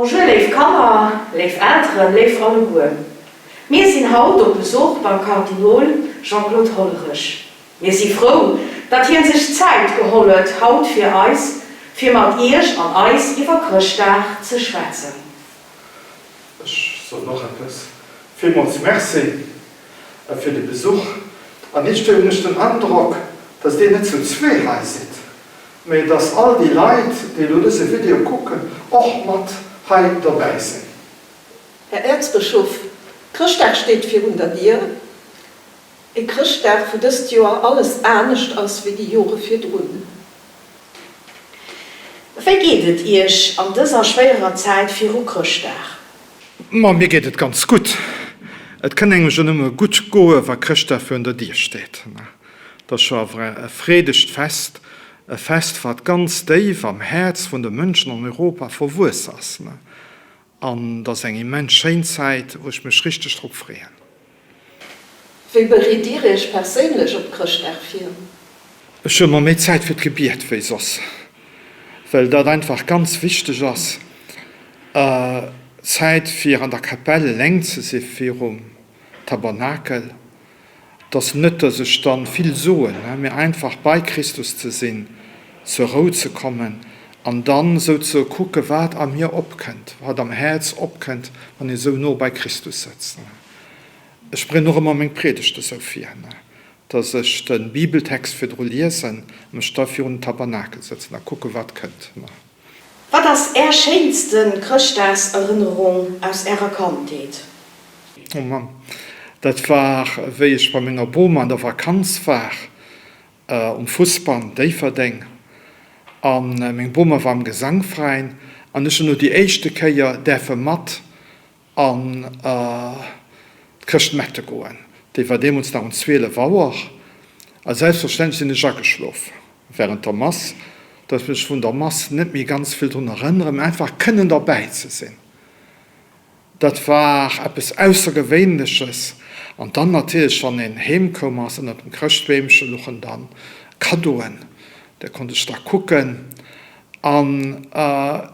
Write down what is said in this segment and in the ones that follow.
Bonjour léif Kanner, léif Elteren, léif alleguer. Mir sinn haut op Besuch beim Kardinol Jean-Claude Hollerich. Mir si frou, datt hien sech Zäit geholl huet haut fir eis, fir mat iech an eis iwwer Chrëschtdag ze schwätzen. Ech soen och eppes. Villmools Merci fir de Besuch. An iergendwéi hunn ech den Androck, datt dir net zu zwee hei sidd. Mee dass all déi Leit, déi elo dëse Video kucken, och mat hei dobäi sinn. Här Äerzbëschof, Chrëschtdag steet virun der Dier. E Chrëschtdag, wou dëst Joer alles anescht ass wéi déi Jore virdrun. Wéi geet et Iech an dëser schwéierer Zäit viru Chrëschtdag? Ma mir geet et ganz gutt. Et kënn engem jo nëmme gutt goe wa Chrëschtdag virun der Dier steet. Et ass jo awer e freedegt Fest, e Fest wat ganz déif am Häerz vun de Mënschen an Europa verwuess ass. An et ass eng immens schéin Zäit, wou ech mech richteg drop freeën. Wéi bereet Dir Iech perséinlech op Chrëschtdag vir? Ech huele mer méi Zäit fir d'Gebiet wéi soss, well dat einfach ganz wichteg ass. Zäit fir an der Kapell eleng ze si virum Tabernakel. Et ass net, dass ech dann vill soen, mee einfach bei Christus ze sinn, zur Rou ze kommen an dann souzesoe kucke wat a mir opkënnt, wat am Häerz opkënnt, wann ee sou no bei Christus sëtzt. Ech bréngen och ëmmer meng Priedegte sou vir, dass ech de Bibeltext virdru liesen a mech da virun den Tabernakel sëtzen a kucke wat kënnt. Wat ass Är schéinste Chrëschtdagserënnerung aus Ärer Kandheet? Oh Mann, dat war wéi ech bei menger Boma an der Vakanz war, um Fussbann Déifferdeng. A meng Boma war am Gesangveräin an ech hunn do déi éischte Kéier däerfe mat an d'Chrëschtmette goen. Déi war deemools nach um 12 Auer. A selbstverständlech sinn ech ageschlof während der Mass, dass ech mech vun der Mass net méi ganz vill drun erënneren, mä einfach kënnen derbäi ze sinn, dat war eppes Aussergewéinleches. An dann natierlech, wann een heem koum ass, ënnert dem Chrëschtbeemche luchen dann Kaddoen, da konnt ech da kucken. An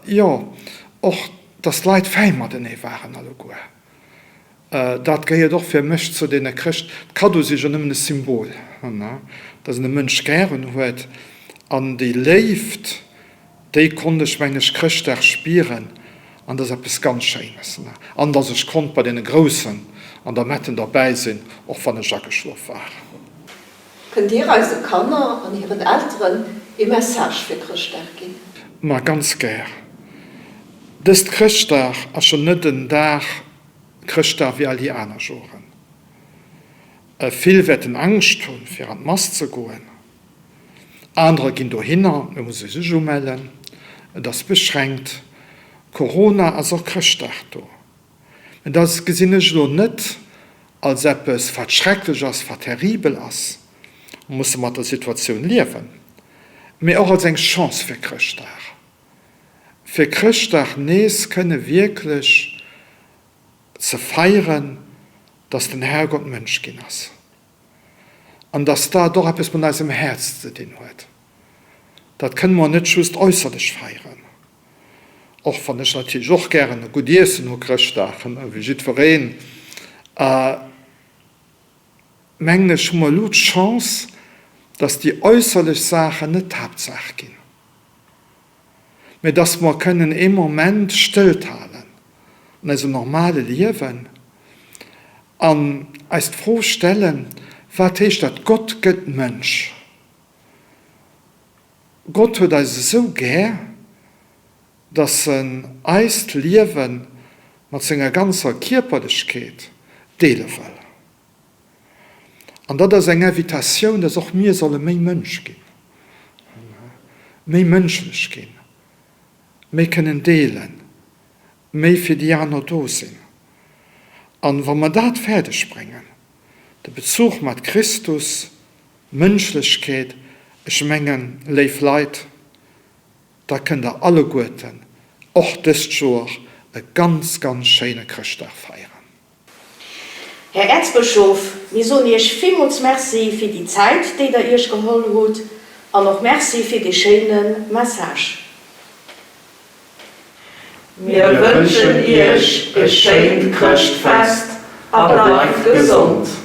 jo, och dass d'Leit fäi matenee waren alleguer. Dat gehéiert och fir mech zu deene Chrëscht. D'Kaddoe si jo nëmmen e Symbol, dass een e Mënsch gären huet. An déi Léift, déi konnt ech, mengen ech, Chrëschtdag spieren. An dat ass eppes ganz Schéines. An dass ech konnt bei deene Groussen an der Metten derbäi sinn, och wann ech ageschlof war. Kënnt Dir eise Kanner an hiren Elteren ee Message fir Chrëschtdag ginn? Ma ganz gär. Dëst Chrëschtdag ass jo net en Dag Chrëschtdag wéi all déi aner Joren. Vill wäerten Angscht hunn, fir an d'Mass ze goen. Anerer ginn dohinner, mee musse sech umellen. Et ass beschränkt. Corona ass och Chrëschtdag do. Mä dat gesinn ech elo net als eppes, wat schrecklech ass, wat terribel ass, mer musse mat der Situatioun liewen, mä och als eng Chance fir Chrëschtdag, fir Chrëschtdag nees kënne wierklech ze feieren, dass den Herrgott Mënsch ginn ass an dass dat och eppes mat eisem Häerz ze dinn huet. Dat kënne mer net just äusserlech feieren. Och wann ech natierlech och gären e gutt Iessen hu Chrëschtdag, wéi jiddwereen, mengen ech, hu mer elo d'Chance, dass déi äusserlech Saachen net d'Haaptsaach ginn, mä dass mer kënnen ee Moment stëllt halen an eisem normale Liewen an eis d'Fro stellen, Wat heescht dat, Gott gëtt Mënsch? Gott huet eis esou gär, dass en eist Liewe mat senger ganzer Kierperlechkeet deele wëll. An dat ass eng Invitatioun, dass och mir solle méi Mënsch ginn, méi mënschlech ginn, méi kënnen deelen, méi fir déi aner do sinn. An wa mer dat fäerdeg bréngen, de Bezuch mat Christus, Mënschlechkeet, ech mengen, léif Leit, da kënnt Der alleguerten och dëst Joer e ganz, ganz schéine Chrëschtdag feieren. Här Äerzbëschof, mir soen Iech villmools Merci fir déi Zäit, déi Der Iech geholl hutt, an och Merci fir dee schéine Message. Mir wënschen Iech e schéint Chrëschtfest a bleift gesond!